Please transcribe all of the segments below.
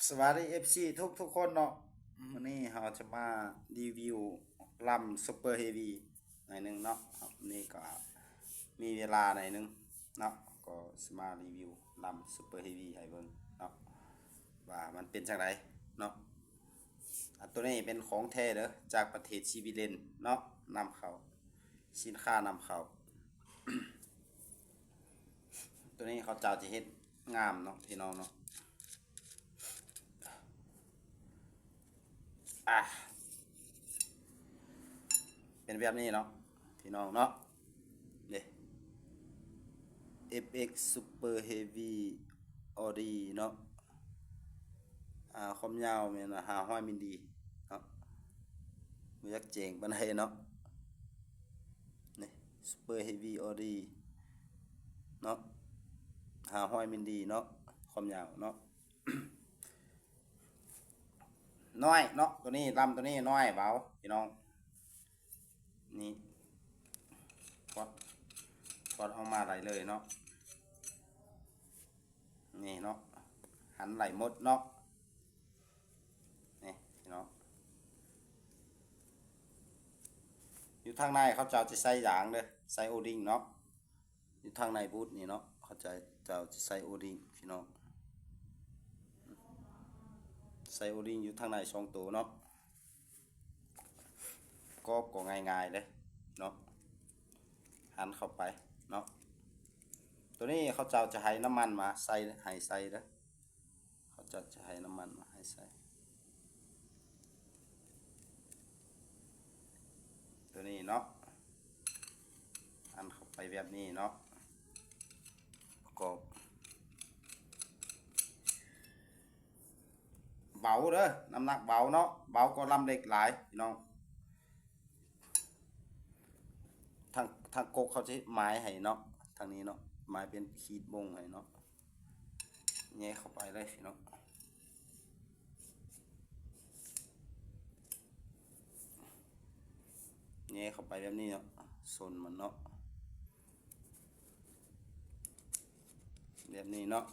ສະບາຍດີ ເອັຟຊີ ທຸກໆຄົນເນາະ, ມື້ນີ້ເຮົາຈະມາຣີວິວລຳຊຸບເປີເຮວີໜ້ອຍໜຶ່ງເນາະ. ມື້ນີ້ກໍມີເວລາໜ້ອຍໜຶ່ງເນາະ, ກໍຊິມາຣີວິວລຳຊຸບເປີເຮວີໃຫ້ເບິ່ງເນາະ ວ່າມັນເປັນຈັ່ງໃດເນາະ. ອັນໂຕນີ້ເປັນຂອງແທ້ເດີ້ ຈາກປະເທດສະວີເດັນເນາະ, ນຳເຂົ້າ ສິນຄ້ານຳເຂົ້າ. ໂຕນີ້ເຂົາເຈົ້າຈະເຮັດງາມເນາະ ພີ່ນ້ອງເນາະ. ອ່າ ເປັນແບບນີ້ເນາະ ພີ່ນ້ອງເນາະ. ເດ້ ເອັຟເອັກ ຊຸບເປີເຮວີ ອໍດີ ເນາະ. ອ່າ ຄວາມຍາວແມ່ນຫ້າຮ້ອຍມິນລີເນາະ, ບໍ່ຢາກເຈັງປານໃດເນາະ. ນີ້ ຊຸບເປີເຮວີ ອໍດີ ເນາະ, ຫ້າຮ້ອຍມິນລີເນາະ ຄວາມຍາວເນາະ. ນ້ອຍເນາະ ໂຕນີ້ ລຳໂຕນີ້ນ້ອຍເບົາ ພີ່ນ້ອງ. ນີ້ ຖອດ ຖອດອອກມາໄດ້ເລີຍເນາະ. ນີ້ເນາະ ຫັນໄດ້ໝົດເນາະ. ນີ້ພີ່ນ້ອງ ຢູ່ທາງໃນເຂົາເຈົ້າຈະໃສ່ຢາງເດີ້ ໃສ່ໂອລິງເນາະ. ຢູ່ທາງໃນບູດນີ້ເນາະ ເຂົາເຈົ້າຈະໃສ່ໂອລິງ ພີ່ນ້ອງ, ໃສ່ໂອລິງຢູ່ທາງໃນສອງໂຕເນາະ. ກອບກໍງ່າຍໆເດ້ເນາະ, ຫັນເຂົ້າໄປເນາະ. ໂຕນີ້ເຂົາເຈົ້າຈະໃຫ້ນ້ຳມັນມາໃສ່ ໃຫ້ໃສ່ເດີ້, ເຂົາເຈົ້າຈະໃຫ້ນ້ຳມັນມາໃຫ້ໃສ່ ໂຕນີ້ເນາະ, ຫັນເຂົ້າໄປແບບນີ້ເນາະ. ປະກອບ ເບົາເດີ້ ນ້ຳໜັກເບົາເນາະ, ເບົາກວ່າລຳເລັກຫຼາຍ ພີ່ນ້ອງ. ທາງ ທາງກົກເຂົາຊິໝາຍໃຫ້ເນາະ, ທາງນີ້ເນາະ ໝາຍເປັນຂີດບົ່ງໃຫ້ເນາະ. ແຍ່ເຂົ້າໄປເລີຍ ພີ່ນ້ອງ, ແຍ່ເຂົ້າໄປແບບນີ້ເນາະ, ສົ້ນມັນເນາະ ແບບນີ້ເນາະ,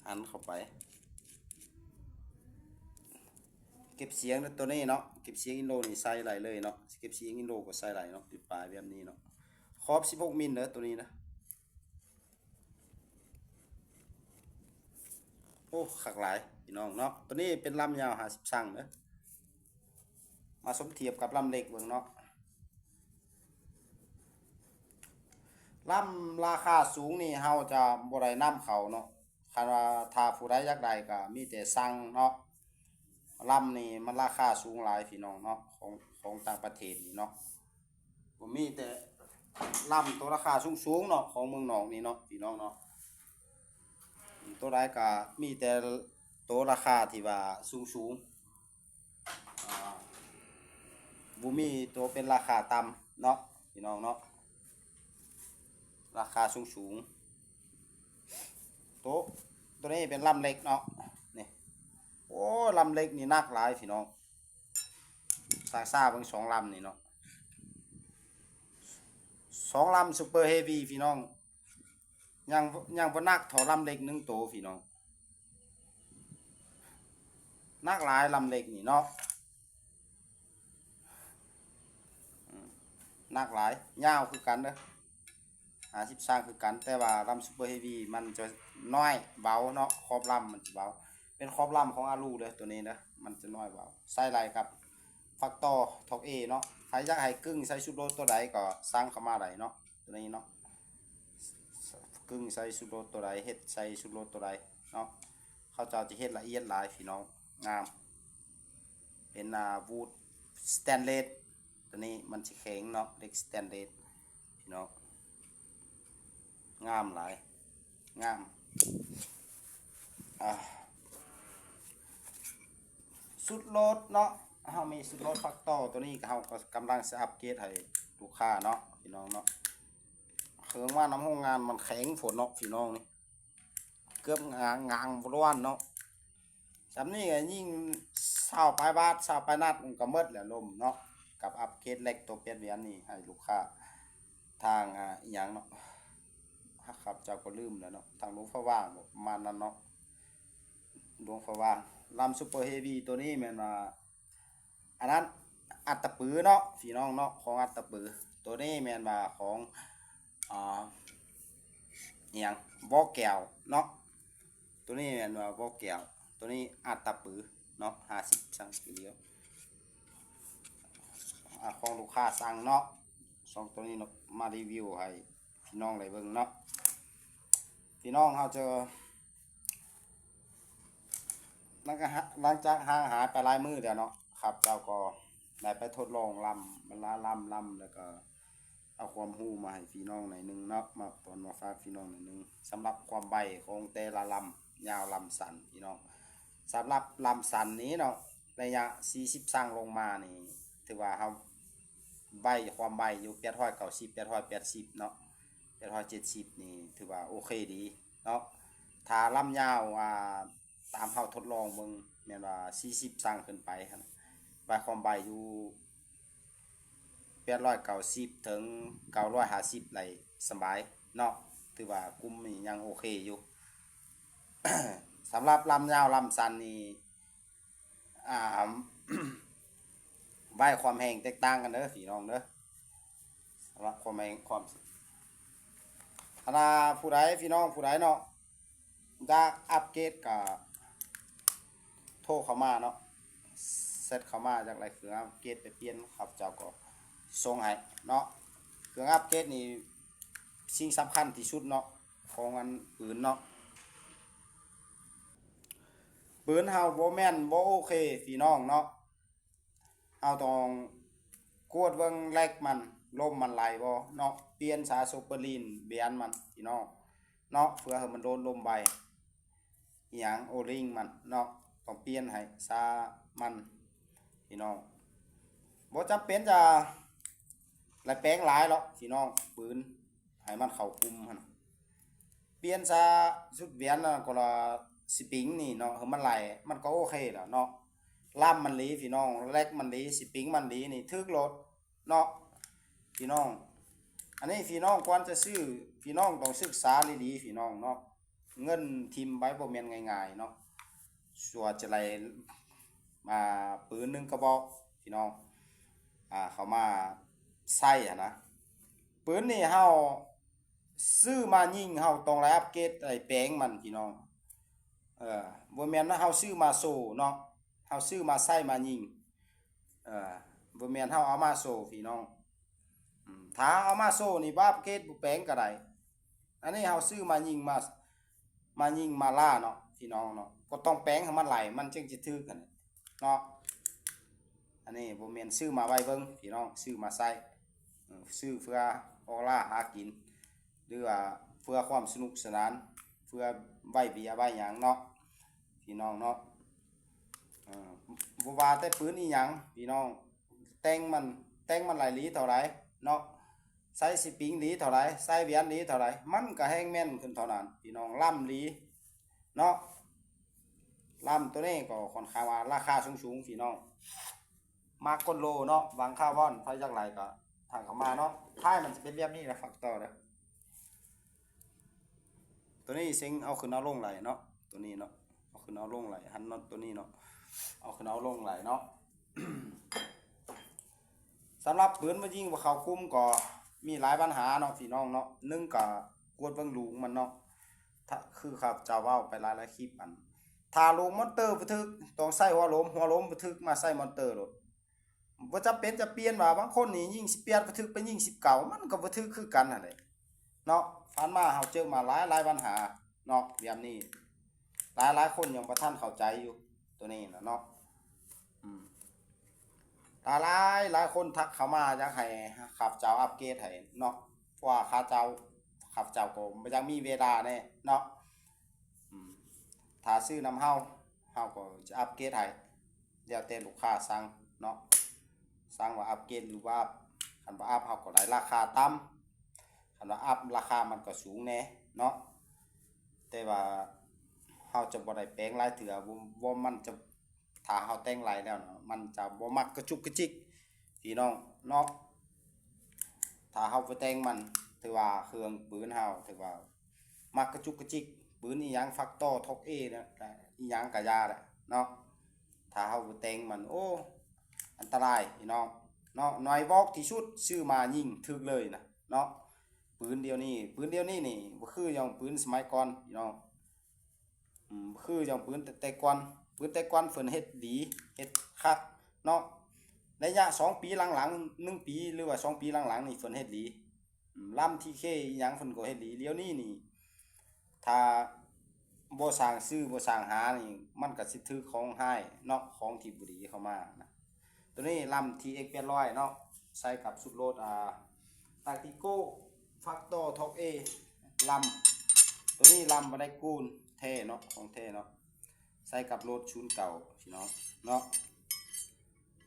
ຫັນເຂົ້າໄປ. ເກັບສຽງໂຕນີ້ເນາະ, ເກັບສຽງອິນໂດນີ້ໃສ່ໄດ້ເລີຍເນາະ, ເກັບສຽງອິນໂດກໍໃສ່ໄດ້ເນາະ, ຕິດປາຍແບບນີ້ເນາະ. ຂອບສິບຫົກມິນເດີ້ ໂຕນີ້ນະ. ໂອ້ ຄັກຫຼາຍ ພີ່ນ້ອງເນາະ. ໂຕນີ້ເປັນລຳຍາວຫ້າສິບຊັງເດີ້, ມາສົມທຽບກັບລຳເລັກເບິ່ງເນາະ. ລຳລາຄາສູງນີ້ເຮົາຈະບໍ່ໄດ້ນຳເຂົ້າເນາະ, ຄັນວ່າຖ້າຜູ້ໃດຢາກໄດ້ກໍມີແຕ່ສັ່ງເນາະ. ລຳນີ້ມັນລາຄາສູງຫຼາຍ ພີ່ນ້ອງເນາະ, ຂອງ ຂອງຕ່າງປະເທດນີ້ເນາະ. ກໍມີແຕ່ລຳໂຕລາຄາສູງໆເນາະ ຂອງເມືອງນອກນີ້ເນາະ ພີ່ນ້ອງເນາະ. ໂຕໃດກໍມີແຕ່ໂຕລາຄາທີ່ວ່າສູງໆ, ອ່າ ບໍ່ມີໂຕເປັນລາຄາຕ່ຳເນາະ ພີ່ນ້ອງເນາະ, ລາຄາສູງໆ. ໂຕ ໂຕນີ້ເປັນລຳເລັກເນາະ ນີ້. ໂອ້ ລຳເລັກນີ້ໜັກຫຼາຍ ພີ່ນ້ອງ. ຊາຊາເບິ່ງສອງລຳນີ້ເນາະ, ສອງລຳຊຸບເປີເຮວີພີ່ນ້ອງ, ຍັງ ຍັງບໍ່ໜັກເທົ່າລຳເລັກໜຶ່ງໂຕພີ່ນ້ອງ. ໜັກຫຼາຍລຳເລັກນີ້ເນາະ, ອືມ ໜັກຫຼາຍ, ຍາວຄືກັນເດີ້ ຫ້າສິບຊັງຄືກັນ, ແຕ່ວ່າລຳຊຸບເປີເຮວີມັນຈະນ້ອຍ ເບົາເນາະ, ຂອບລຳມັນຈະເບົາ. ເປັນຂອບລຳຂອງອາລູເດີ້ ໂຕນີ້ເດີ້, ມັນຈະນ້ອຍເບົາ. ໃສ່ໄດ້ກັບ ແຟັກເຕີ ທອກເອ ເນາະ. ໃຜຢາກໃຫ້ກຶ່ງໃສ່ຊຸດລົດໂຕໃດກໍສັ່ງເຂົ້າມາໄດ້ເນາະ ໂຕນີ້ເນາະ, ກຶ່ງໃສ່ຊຸດລົດໂຕໃດ ເຮັດໃສ່ຊຸດລົດໂຕໃດເນາະ. ເຂົາເຈົ້າຈະເຮັດລະອຽດຫຼາຍພີ່ນ້ອງ, ງາມ. ເປັນ ອ່າ ວູດສະແຕນເລດ, ໂຕນີ້ມັນຊິແຂງເນາະ, ເຫຼັກສະແຕນເລດ ພີ່ນ້ອງ. ງາມຫຼາຍ ງາມ. ອ່າ ຊຸດລົດເນາະ, ເຮົາມີຊຸດລົດແຟັກເຕີ ໂຕນີ້ເຮົາກໍກຳລັງຊິອັບເກຣດໃຫ້ລູກຄ້າເນາະ ພີ່ນ້ອງເນາະ. ເຄື່ອງມານຳໂຮງງານມັນແຂງໂພດເນາະ ພີ່ນ້ອງ, ນີ້ເກືອບງາງ ງາງບໍ່ລ້ວນເນາະ. ສ່ຳນີ້ກໍຍິງຊາວປາຍບາດ ຊາວປາຍນັດ ມັນກໍໝົດແລ້ວລົມເນາະ. ກັບອັບເກຣດເຫຼັກໂຕແປດແຫວນນີ້ໃຫ້ລູກຄ້າ ທາງ ອ່າ ອີ່ຫຍັງເນາະ, ຫາກຂ້າພະເຈົ້າກໍລືມແລ້ວເນາະ, ທາງຫຼວງພະບາງບໍ ປະມານນັ້ນເນາະ. ດວງພະວາງ ລຳຊຸບເປີເຮວີ ໂຕນີ້ແມ່ນວ່າ ອັນນັ້ນ ອັດຕະປືເນາະ ພີ່ນ້ອງເນາະ ຂອງອັດຕະປື. ໂຕນີ້ແມ່ນວ່າຂອງ ອ່າ ອີ່ຫຍັງ ບໍ່ແກ້ວເນາະ. ໂຕນີ້ແມ່ນວ່າບໍ່ແກ້ວ ໂຕນີ້ອັດຕະປືເນາະ ຫ້າສິບ ຊັງກິໂລ ອ່າ ຂອງລູກຄ້າສັ່ງເນາະ. ສອງໂຕນີ້ເນາະ ມາຣີວິວໃຫ້ພີ່ນ້ອງໄດ້ເບິ່ງເນາະ. ພີ່ນ້ອງເຮົາຈະ ຫຼັງຈາກ ຫຼັງຈາກຫ່າງຫາຍໄປຫຼາຍມື້ແລ້ວເນາະ ຂ້າພະເຈົ້າກໍໄດ້ໄປທົດລອງລຳ ລຳ ລຳ ແລ້ວກໍເອົາຄວາມຮູ້ມາໃຫ້ພີ່ນ້ອງໜ້ອຍໜຶ່ງເນາະ ມາຕອນມາຝາກພີ່ນ້ອງໜ້ອຍໜຶ່ງ. ສຳລັບຄວາມໄວຂອງແຕ່ລະລຳ ຍາວລຳສັ້ນ ພີ່ນ້ອງ ສຳລັບລຳສັ້ນນີ້ເນາະ ໄລຍະສີ່ສິບຊັງລົງມານີ້ ຖືວ່າເຮົາໄວ ຄວາມໄວຢູ່ແປດຮ້ອຍເກົ້າສິບ ແປດຮ້ອຍແປດສິບເນາະ ແປດຮ້ອຍເຈັດສິບນີ້ ຖືວ່າໂອເຄດີເນາະ. ຖ້າລຳຍາວ ອ່າ ຕາມເຮົາທົດລອງເບິ່ງ ແມ່ນວ່າສີ່ສິບຊັງຂຶ້ນໄປຫັ້ນ ໄວ ຄວາມໄວຢູ່ແປດຮ້ອຍເກົ້າສິບເຖິງເກົ້າຮ້ອຍຫ້າສິບໄດ້ສະບາຍເນາະ ຖືວ່າກຸ່ມນີ້ຍັງໂອເຄຢູ່. ສຳລັບລຳຍາວລຳສັ້ນນີ້ ອ່າ ໄວ ຄວາມແຮງແຕກຕ່າງກັນເດີພີ່ນ້ອງເດີ. ສຳລັບຄວາມແຮງ ຄວາມ ອັນນ່າ ຜູ້ໃດ ພີ່ນ້ອງຜູ້ໃດເນາະ ຢາກອັບເກຣດກະໂທເຂົ້າມາເນາະ ແຊັດເຂົ້າມາ ຢາກໄດ້ເຄື່ອງອັບເກຣດໄປປ່ຽນ ຂ້າພະເຈົ້າກໍສົ່ງໃຫ້ເນາະ. ເຄື່ອງອັບເກຣດນີ້ສິ່ງສຳຄັນທີ່ສຸດເນາະ ຂອງອັນປືນເນາະ. ປືນເຮົາບໍ່ແມ່ນບໍ່ໂອເຄພີ່ນ້ອງເນາະ ເຮົາຕ້ອງກວດເບິ່ງແລັກມັນ ລົມມັນໄຫຼບໍ່ເນາະ ປ່ຽນສາຍໂຊເປີລີນແບນມັນພີ່ນ້ອງເນາະ ເພື່ອໃຫ້ມັນໂດນລົມໄວ ອີ່ຫຍັງໂອລິງມັນເນາະ ຕ້ອງປ່ຽນໃຫ້ສາມັນພີ່ນ້ອງ. ບໍ່ຈຳເປັນຈະໄດ້ແປງຫຼາຍດອກພີ່ນ້ອງ ປືນໃຫ້ມັນເຂົ້າກຸ່ມຫັ້ນ ປ່ຽນສາຊຸດແບນ ແລ້ວກໍລະສະປຣິງນີ້ເນາະ ໃຫ້ມັນໄຫຼ ມັນກໍໂອເຄແລ້ວເນາະ. ລຳມັນດີພີ່ນ້ອງ ແລັກມັນດີ ສະປຣິງມັນດີນີ້ຖືກໂລດເນາະພີ່ນ້ອງ. ອັນນີ້ພີ່ນ້ອງກ່ອນຈະຊື້ ພີ່ນ້ອງຕ້ອງສຶກສາດີໆພີ່ນ້ອງເນາະ ເງິນຖິ້ມໄປບໍ່ແມ່ນງ່າຍໆເນາະ ກວ່າຈະໄດ້ ອ່າ ປືນໜຶ່ງກະບອກພີ່ນ້ອງ ອ່າ ເຂົ້າມາໃຊ້ຫັ້ນນະ. ປືນນີ້ເຮົາ ຊື້ມາຍິງ ເຮົາຕ້ອງໄດ້ອັບເກຣດ ໄດ້ແປງມັນພີ່ນ້ອງ ເອີ ບໍ່ແມ່ນວ່າເຮົາຊື້ມາໂຊເນາະ ເຮົາຊື້ມາໃຊ້ມາຍິງ ເອີ ບໍ່ແມ່ນເຮົາເອົາມາໂຊພີ່ນ້ອງ. ອືມ ຖ້າເອົາມາໂຊນີ້ ບໍ່ອັບເກຣດ ບໍ່ແປງກໍໄດ້. ອັນນີ້ເຮົາຊື້ມາຍິງ ມາ ມາຍິງມາລ່າເນາະພີ່ນ້ອງເນາະ ກໍຕ້ອງແປງໃຫ້ມັນໄຫຼ ມັນຈຶ່ງຈະຖືກຫັ້ນເນາະ. ອັນນີ້ບໍ່ແມ່ນຊື້ມາໄວ້ເບິ່ງພີ່ນ້ອງ ຊື້ມາໃຊ້ ເອີ ຊື້ເພື່ອອອກລ່າຫາກິນ ຫຼືວ່າເພື່ອຄວາມສະໜຸກສະໜານ ເພື່ອໄວ້ເບຍໄວ້ຫຍັງເນາະພີ່ນ້ອງເນາະ. ເອີ ບໍ່ວ່າແຕ່ປືນອີ່ຫຍັງພີ່ນ້ອງ ແຕ່ງມັນ ແຕ່ງມັນໄຫຼດີເທົ່າໃດເນາະ ໃສ່ສະປຣິງດີເທົ່າໃດ ໃສ່ແຫວນດີເທົ່າໃດ ມັນກໍແຮ່ງແມ່ນຂຶ້ນເທົ່ານັ້ນພີ່ນ້ອງ ລຳດີເນາະ. ລຳໂຕນີ້ກໍຂ້ອນຂ້າງວ່າລາຄາສູງໆພີ່ນ້ອງ ມາກົດໂລເນາະ ຫວັງຄາວອນ ໃຜຢາກໄດ້ກໍທັກເຂົ້າມາເນາະ. ທ້າຍມັນຈະເປັນແບບນີ້ລະ ຝາກຕໍ່ເດີ. ໂຕນີ້ເສັງເອົາຂຶ້ນເອົາລົງໄດ້ເນາະ ໂຕນີ້ເນາະ ເອົາຂຶ້ນເອົາລົງໄດ້ ຫັນນັອດໂຕນີ້ເນາະ ເອົາຂຶ້ນເອົາລົງໄດ້ເນາະ. ສຳລັບປືນມາຍິງບໍ່ເຂົ້າກຸ່ມກໍມີຫຼາຍບັນຫາເນາະພີ່ນ້ອງເນາະ ໜຶ່ງກໍກວດເບິ່ງລູກມັນເນາະ ຖ້າ ຄືຂ້າພະເຈົ້າເວົ້າໄປຫຼາຍໆຄລິບ ອັນ ຖ້າລູກມອນເຕີບໍ່ຖືກ ຕ້ອງໃສ່ຫົວໂຫຼມ ຫົວໂຫຼມບໍ່ຖືກ ມາໃສ່ມອນເຕີໂລດ ບໍ່ຈຳເປັນຈະປ່ຽນວ່າ ບາງຄົນນີ້ຍິງສິບແປດບໍ່ຖືກ ໄປຍິງສິບເກົ້າ ມັນກໍບໍ່ຖືກຄືກັນຫັ້ນແຫຼະເນາະ. ຜ່ານມາເຮົາເຈີມາຫຼາຍໆບັນຫາເນາະ ແບບນີ້ ຫຼາຍໆຄົນຍັງບໍ່ທັນເຂົ້າໃຈຢູ່ໂຕນີ້ນະເນາະ. ອືມ ຫຼາຍໆ ຫຼາຍຄົນທັກເຂົ້າມາຢາກໃຫ້ຂ້າພະເຈົ້າອັບເກຣດໃຫ້ເນາະ ເພາະວ່າຂ້າເຈົ້າ ຂ້າພະເຈົ້າກໍບໍ່ຢາກມີເວລາແດ່ເນາະ. ອືມ ຖ້າຊື້ນຳເຮົາ ເຮົາກໍຈະອັບເກຣດໃຫ້ ແລ້ວແຕ່ລູກຄ້າສັ່ງເນາະ ສັ່ງວ່າອັບເກຣດຫຼືບໍ່ອັບ. ຄັນວ່າອັບ ເຮົາກໍໄດ້ລາຄາຕ່ຳ ຄັນວ່າອັບ ລາຄາມັນກໍສູງແດ່ເນາະ. ແຕ່ວ່າເຮົາຈະບໍ່ໄດ້ແປງຫຼາຍເທື່ອ ບໍ່ ບໍ່ ມັນຈະ ຖ້າເຮົາແຕ່ງຫຼາຍແລ້ວເນາະ ມັນຈະບໍ່ມັກກະຈຸກກະຈິກພີ່ນ້ອງເນາະ. ຖ້າເຮົາໄປແຕ່ງມັນ ຖືວ່າເຄື່ອງປືນເຮົາ ຖືວ່າມັກກະຈຸກກະຈິກ ປ ປືນອີ່ຫຍັງ ຟາກຕໍ່ ທອກເອ ນະ ກະອີ່ຫຍັງກະຢ່າແຫຼະເນາະ. ຖ້າເຮົາບໍ່ແຕ່ງມັນ ໂອ້ ອັນຕະລາຍພີ່ນ້ອງເນາະ. ໜ່ວຍບອກທີ່ສຸດ ຊື້ມາຍິງຖືກເລີຍນະເນາະ. ປືນດຽວນີ້ ປືນດຽວນີ້ນີ້ ບໍ່ຄືຢ່າງປືນສະໄໝກ່ອນພີ່ນ້ອງ. ອືມ ຄືຢ່າງປືນແຕ່ ແຕ່ກ່ອນ ປືນແຕ່ກ່ອນເພິ່ນເຮັດດີ ເຮັດຄັກເນາະ. ໄລຍະສອງປີຫຼັງໆ ໜຶ່ງປີ ຫຼືວ່າສອງປີຫຼັງໆນີ້ ເພິ່ນເຮັດດີ. ອືມ ລຳ ທີເຄ ອີ່ຫຍັງເພິ່ນກໍເຮັດດີ. ດຽວນີ້ນີ້ ຖ້າບໍ່ຊ່າງຊື້ ບໍ່ຊ່າງຫານີ້ ມັນກໍຊິຖືກຂອງຮ້າຍເນາະ ຂອງທີ່ບໍ່ດີເຂົ້າມານະ. ໂຕນີ້ລຳ ທີເອັກແປດຮ້ອຍເນາະ ໃສ່ກັບຊຸດໂຫຼດ ອ່າ ຕາກຕິໂກ້ ຟາກຕໍ່ ທອກເອ ລຳ. ໂຕນີ້ລຳ ບໍ່ໄດ້ກູນ ແທ້ເນາະ ຂອງແທ້ເນາະ ໃສ່ກັບໂຫຼດສູນເກົ້າພີ່ນ້ອງເນາະ.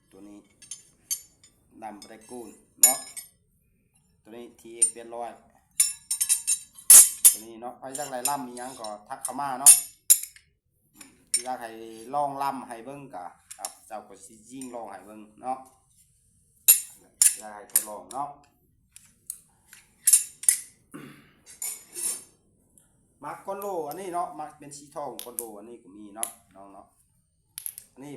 ໂຕນີ້ລຳ ບໍ່ໄດ້ກູນເນາະ. ໂຕນີ້ ທີເອັກແປດຮ້ອຍ ໂຕນີ້ເນາະ. ໃຜຢາກໄດ້ລຳອີ່ຫຍັງກໍທັກເຂົ້າມາເນາະ. ຢາກໃຫ້ລອງລຳໃຫ້ເບິ່ງກະ ເຈົ້າກໍຊິຍິງລອງໃຫ້ເບິ່ງເນາະ. ຢາກໃຫ້ທົດລອງເນາະ. ໝາກກອນໂລອັນນີ້ເນາະ ໝາກເປັນສີທອງ ກອນໂລອັນນີ້ກໍມີເນາະ ນ້ອງເນາະ. ອັນນີ້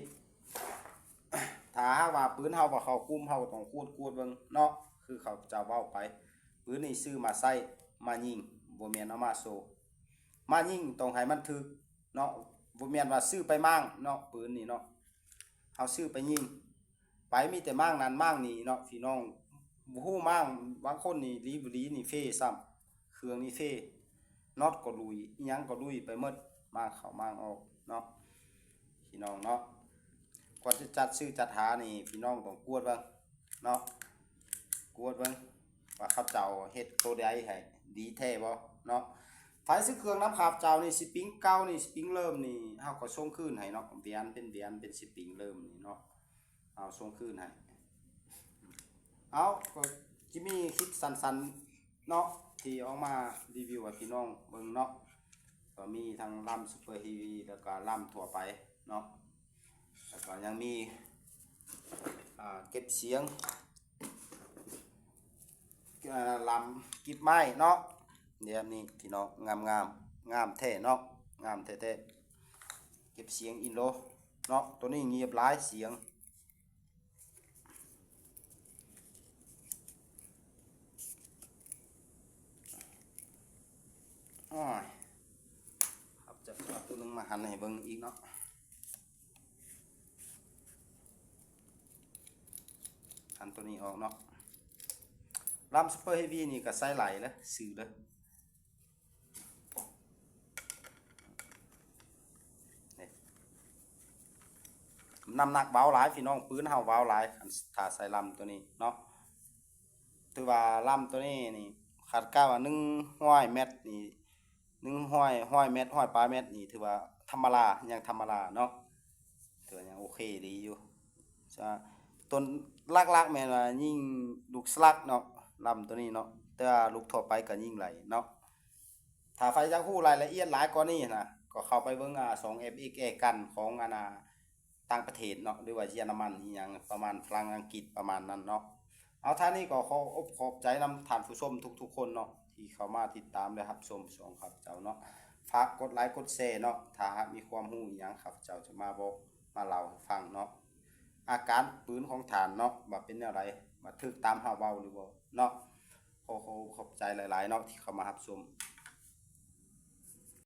ຖ້າຫາກວ່າປືນເຮົາບໍ່ເຂົ້າກຸ່ມ ເຮົາກໍຕ້ອງກວດ ກວດເບິ່ງເນາະ. ຄືເຂົາເຈົ້າເວົ້າໄປ ປືນນີ້ຊື້ມາໃຊ້ ມາຍິງ ບໍ່ແມ່ນເອົາມາໂຊ. ມາຍິງຕ້ອງໃຫ້ມັນຖືກເນາະ ບໍ່ແມ່ນວ່າຊື້ໄປມ້າງເນາະ. ປືນນີ້ເນາະ ເຮົາຊື້ໄປຍິງໄປ ມີແຕ່ມ້າງນັ້ນມ້າງນີ້ເນາະ ພີ່ນ້ອງບໍ່ຮູ້ມ້າງ. ບາງຄົນນີ້ດີບໍ່ດີນີ້ເຟຊ້ຳ ເຄື່ອງນີ້ເຟ ນັອດກໍລຸຍ ອີ່ຫຍັງກໍລຸຍໄປໝົດ ມ້າງເຂົ້າມ້າງອອກເນາະ ພີ່ນ້ອງເນາະ. ກ່ອນຈະຈັດຊື້ຈັດຫານີ້ ພີ່ນ້ອງຕ້ອງກວດເບິ່ງເນາະ ກວດເບິ່ງວ່າເຂົາເຈົ້າເຮັດໂຕໃດໃຫ້ ດີແທ້ບໍ່ເນາະ. ໃຜຊື້ເຄື່ອງນຳຂ້າພະເຈົ້ານີ້ ສະປຣິງເກົ່ານີ້ ສະປຣິງເລີ່ມນີ້ ເຮົາກໍສົ່ງຄືນໃຫ້ເນາະ ແບນເປັນແບນ ເປັນສະປຣິງເລີ່ມນີ້ເນາະ ເຮົາສົ່ງຄືນໃຫ້. ເອົາ ກໍຈະມີຄລິບສັ້ນໆເນາະ ທີ່ອອກມາຣີວິວໃຫ້ພີ່ນ້ອງເບິ່ງເນາະ. ກໍມີທັງລຳຊຸບເປີເຮວີ ແລ້ວກໍລຳທົ່ວໄປເນາະ ແລ້ວກໍຍັງມີ ອ່າ ເກັບສຽງ ອ່າ ລຳກິບໄມ້ເນາະ ແບບນີ້ພີ່ນ້ອງ ງາມໆ ງາມແທ້ເນາະ ງາມແທ້ໆ. ເກັບສຽງອິນໂດເນາະ ໂຕນີ້ງຽບຫຼາຍສຽງ. ໂອ້ຍ ຄັບ ຈະເອົາໂຕໜຶ່ງມາຫັນໃຫ້ເບິ່ງອີກເນາະ ຫັນໂຕນີ້ອອກເນາະ. ລຳຊຸບເປີເຮວີນີ້ກໍໃຊ້ຫຼາຍເລີຍ ຊື່ເລີຍ. ນີ້ ນ້ຳໜັກເບົາຫຼາຍພີ່ນ້ອງ ປືນເຮົາເບົາຫຼາຍ ຄັນຖ້າໃສ່ລຳໂຕນີ້ເນາະ. ຖືວ່າລຳໂຕນີ້ນີ້ ຄາດການວ່າໜຶ່ງຮ້ອຍແມັດນີ້ ໜຶ່ງຮ້ອຍ ຮ້ອຍແມັດ ຮ້ອຍປາຍແມັດນີ້ ຖືວ່າທຳມະດາ ຍັງທຳມະດາເນາະ ຖືວ່າຍັງໂອເຄດີຢູ່. ສະ ຕົວຫຼັກໆແມ່ນວ່າຍິງລູກສະຫຼັກເນາະ ລຳໂຕນີ້ເນາະ ແຕ່ວ່າລູກທົ່ວໄປກໍຍິງໄດ້ເນາະ. ຖ້າໃຜຢາກຮູ້ລາຍລະອຽດຫຼາຍກວ່ານີ້ນະ ກໍເຂົ້າໄປເບິ່ງ ອາ ຊ່ອງ ເອັຟເອັກແອ ກັນຂອງ ອັນ ອາ ຕ່າງປະເທດເນາະ ຫຼືວ່າເຢຍລະມັນອີ່ຫຍັງປະມານ ຝຣັ່ງ ອັງກິດ ປະມານນັ້ນເນາະ. ເອົາ ທ້າຍນີ້ກໍຂໍອົບຂອບໃຈນຳທ່ານຜູ້ຊົມທຸກໆຄົນເນາະ ທີ່ເຂົ້າມາຕິດຕາມ ແລະ ຮັບຊົມຊ່ອງຂ້າພະເຈົ້າເນາະ. ຝາກກົດໄລກົດແຊເນາະ ຖ້າຫາກມີຄວາມຮູ້ອີ່ຫຍັງ ຂ້າພະເຈົ້າຈະມາບອກ ມາເລົ່າໃຫ້ຟັງເນາະ. ອາການປືນຂອງທ່ານເນາະ ວ່າເປັນແນວໃດ ວ່າຖືກຕາມເຮົາເວົ້າຫຼືບໍ່ເນາະ. ຂໍຂອບໃຈຫຼາຍໆເນາະ ທີ່ເຂົ້າມາຮັບຊົມ